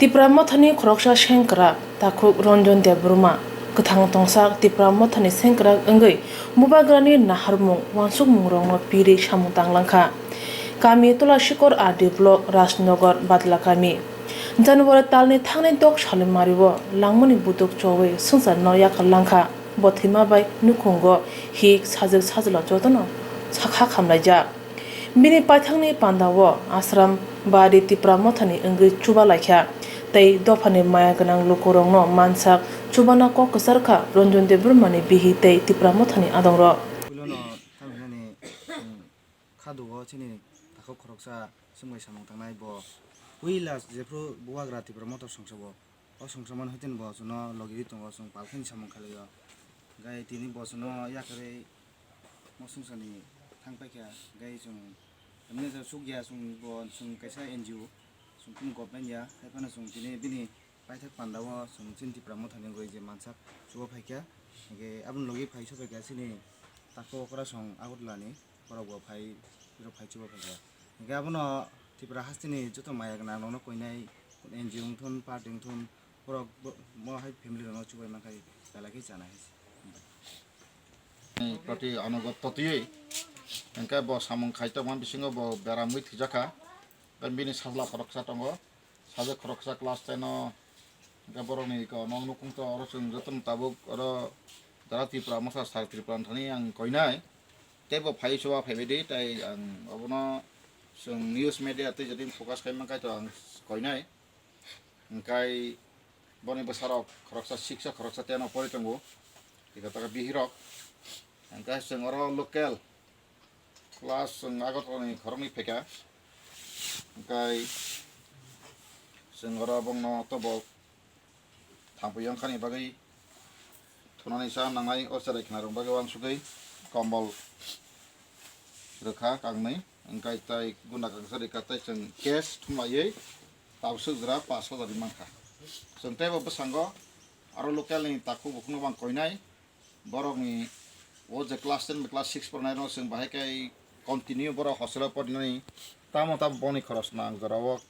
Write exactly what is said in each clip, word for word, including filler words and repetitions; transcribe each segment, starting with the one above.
Tipra Mothani khoroksa sengkrak takhuk Ranjan Debbarma kwthang tongsak Tipra Mothani sengkrak wngwi Bubagrani naharmung uansukmungrokno pirwi samung tanglangkha. Kami Tulashikor R D block Rajnagar Badla kami. January talni thangni dok salni mario langmani buduk chowi swngcharno yakarlangkha. Bo thwima bai nukhungo hik sajwk sajla jotono sakha khamlaijak. Bini paithakni pandao ashram bari Tipra Mothani wngwi chubalaikha, tei dophani maya gwnang lukurokno mansak chubana kok kwcharkha Ranjan Debbarmani bihi tei Tipra Mothani adongrok. Puilono tamhinani, um, khadugo chini takhuk khoroksa swngbai samung tangnai bo puila jephru Bubagra Tipra Motha songsa bo. O songsa mani hoiteni bo chwngno logi tongo, chwng palkhani samung khailai o. Gai tini bo chwngno yakarwi mo songsa ni thang paikha, gai chwng emne chwng sukya, chwng bo chwng kaisa N G O, chwng kunu government ya, hai phano chwng tini bini paithak pandao chwng chini Tipra Mothani wngwi je mansak chuba phaikha, hingke aboni logi phai sopaikha chini takhuk okra song Agartala ni. Borok bo phai, borok phai chuba phaikha. Hingke abono Tripura hasteni joto maya gwnang rokno koinai, N G O wngthun, party wngthun, borok bo, mo hai family rokno chubai mankhai belai khe chanai hai se. Proti onogot totwi, hingke bo samung khai tongma bisingo bo beramwi thwijakha. Bini sajla khoroksa tongo, sajwk khoroksa class ten o. Hingke borokni eko nok nukung to oro chwng jotono tabuk oro jara Tripura masa sar Tripura thani ang koinai. Tei bo phai chuba phaibai di, tai ang obono chwng news media tei jodi focus khai mankha to ang koinai. Hingkai boni bwsarok khoroksa six o, khoroksa ten o pori tongo. Eko taka bihirok. Hingkai chwng oro local class chwng Agartala ni khoroknwi phaikha. Hingkai chwng oro bongno tobo thampui wngkhani bagwi thunani cha nangnai o cherai khwnarokni bagwi uansugwi kombol rwkha kangnwi, hingkai tai gunda kangsa rwkha, tai chwng cash thumlaiwi tabuk swk jora pash hajar ri mankha. Chwng teibo bwskango aro local ni takhuk bukhukno bang koinai, borokni o je class ten bai class six pornairok chwng bahai khe continue borok hostel o porinani, tamo tamo bongni khoroksa nang jorao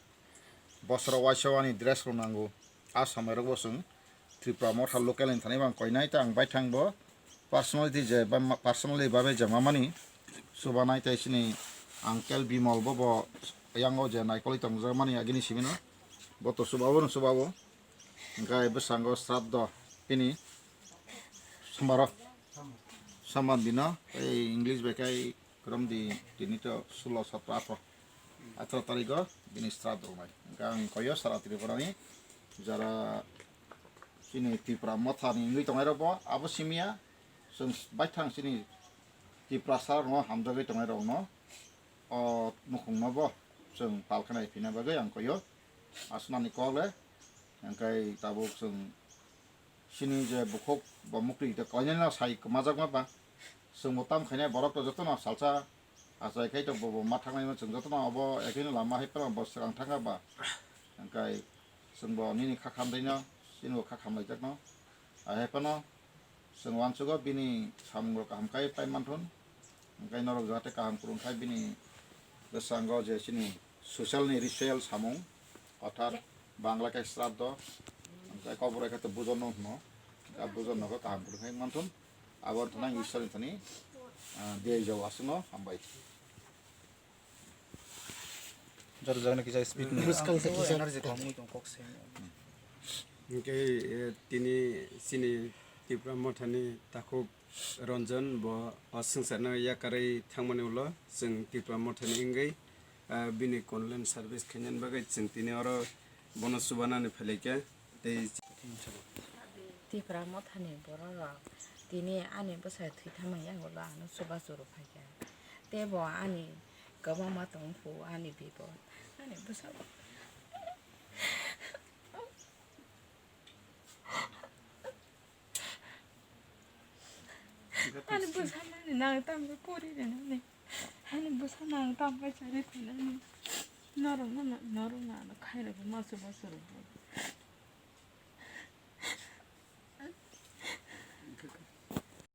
bosoro waisa wani dress rok nango. A samai rok bo chwng Tripura motha local ni thani bang koinai, ta ang baithang bo personality je ba ma-, personally babe je mamani chubanai, tai chini uncle Bimol bo, bo yango je naikolwi tongjakmani agini simino, bo to chubabo no chubabo. Hingkai bwskango sraddho bini somaro, sombor dino, tei English bai khe kwrwng di, tini to sulo, sotro, athro, athro tarigo bini sraddho wngnai. Hingke ang koyo sara Tripura ni jara chini Tripura motha ni wngwi tongnai rok bo abo simiya, chwng baithang chini Tiprasa rokno hamjagwi tongnai rokno o nukhungno bo chwng pal khe nai phina bagwi ang koyo aswk nani kok le. Hingke tabuk chwng chini je bukhuk bo mukti tei koinai no sai kwmajakma ba, chwng bo tam khainai borok to jotono salsa achai khai to bo, bo ma thangnaino chwng jotono obo ekhaino lama hai phano bo swkang thangkha ba, hingke chwng bo nini kha khamdaino chini bo kha khamlaijakno. Ahai phano chwng uansugo bini samungrok kaham khai pai manthun, hingke norok jahate kaham kwrwng khai bini bwskango je chini social ni ritual samung, orthat Bangla khe sraddho, hingke Kokborok khe to bujon no hwno, a bujon no khe kaham kwrwng khai manthun, abo wngthana ang Ishwar ni thani, ah, diyai jao aswkno hambai. Jora jagani kisa speed ni. Buskang se kisa. Energy kok mui tong kok se. Hingke, eh, tini chini Tipra mothani takhuk Ranjan bo o swngcharno yakarwi thangmani ulo chwng Tipra mothani wngwi, ah, bini condolence service khainani bagwi chwng tini oro bono chubanani phailaikha. Tei Tipra mothani bororok tini ani bwsai thwi thangmani yagulo ano chubachu rw phaikha. Tei bo ani kwbangma tongkhu ani bipod. Ani bwsa ani bwsa nani nang tamo pori rinani. Ani bwsa nang tamo chari thinani. Norok no, norok no ano khairok ma chubachu rw.